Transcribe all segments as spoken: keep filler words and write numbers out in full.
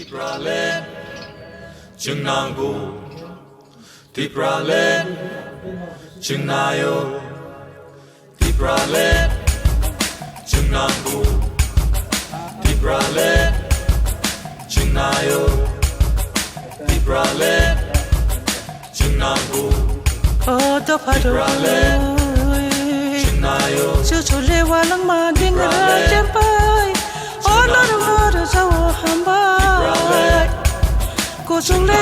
Tipraland, chwng nango. Tipraland, chwng naio. Tipraland, chwng nango. Tipraland, chwng naio. Tipraland, chwng nango. O dopha rok, chwng naio. Chuchu le walangma dingra champai. O norok no rwjao hambai. Kuchung le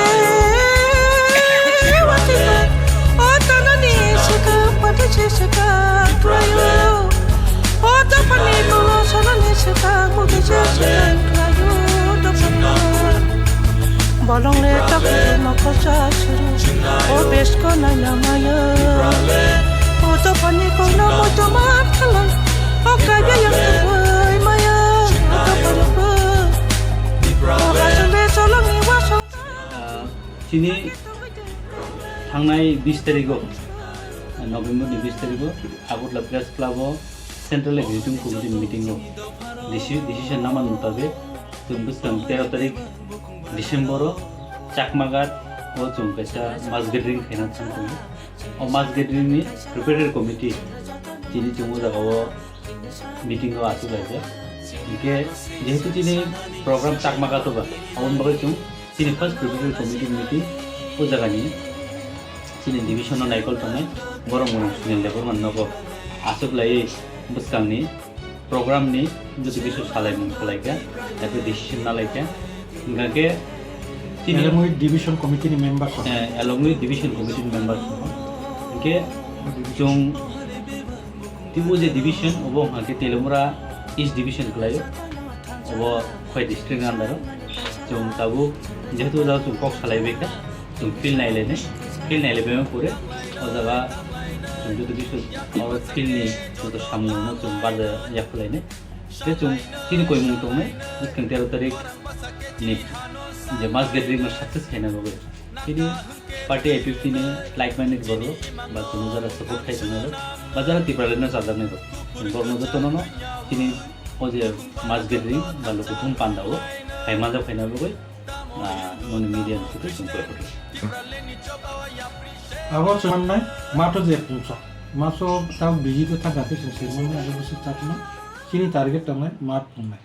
wati bai. O tanani sika pati se sika klayo. O dopha ni tolo sonani sika mugi se sika klayo. Dopha ni. Bolong le tak ma khosa suru. O besko na ya maya. O dopha ni kong na mo to ma thalai. O kaya yang tuwai maya. O dopha ni kong. O kasang le solong ni wasong. Ah, chini thangnai bis tarigo, November ni bis tarigo, Agartala Press Club o Central Executive Committee meeting o deci-, decision naman mutabik, chwng bwskang tero tarik December o Chakmaghat o chwng kaisa mass gathering khaina thang tongo. O mass gathering ni preparatory committee chini chwng o jaga o meeting o achuk laijak. Hinkhe jehetu chini program Chakmaghat o ba, aboni bagwi chwng chini first preparatory committee meeting o jaga ni chini division o naikol tongnai borok mwnwi Sunil Debbarma nogo achuk laiwi bwskang ni program ni joto kisu salaimung khwlaikha, tei decision nalaikha. Hingkha khe chini along with division committee ni members rok. Eh, along with division committee ni members rok. Hingkhe chwng twibo je division, obo hingkha khe Teliamura East division kwlaio. Obo Khowai district ni under o. Chwng tabuk jehetu o jaga chwng kok salaibaikha. Chwng field nailainai, field nailaibaima pore, o jaga chwng joto kisu o field ni joto samung rokno chwng barja yakhwlainai. Tei chwng chini koimung tongnai, bwskang tero tarik ni je mass gathering no success khaina bagwi. Chini party I P F T ni like minded borok, ba chwngno jara support khai tongnai rok, ba jara Tipraland no chajaknai rok. Chwng borokno jotono no chini o je mass gathering ba lukuthum panda o phai manjak phaina bagwi. Ah, noni media ni sutwi chwng koi kotor. Abo chwng mannai, matho je pungsa. Maso tao busy khe thangkha khe chwng se mannai, abo bwswk chatma. Chini target tongnai, mat pungnai.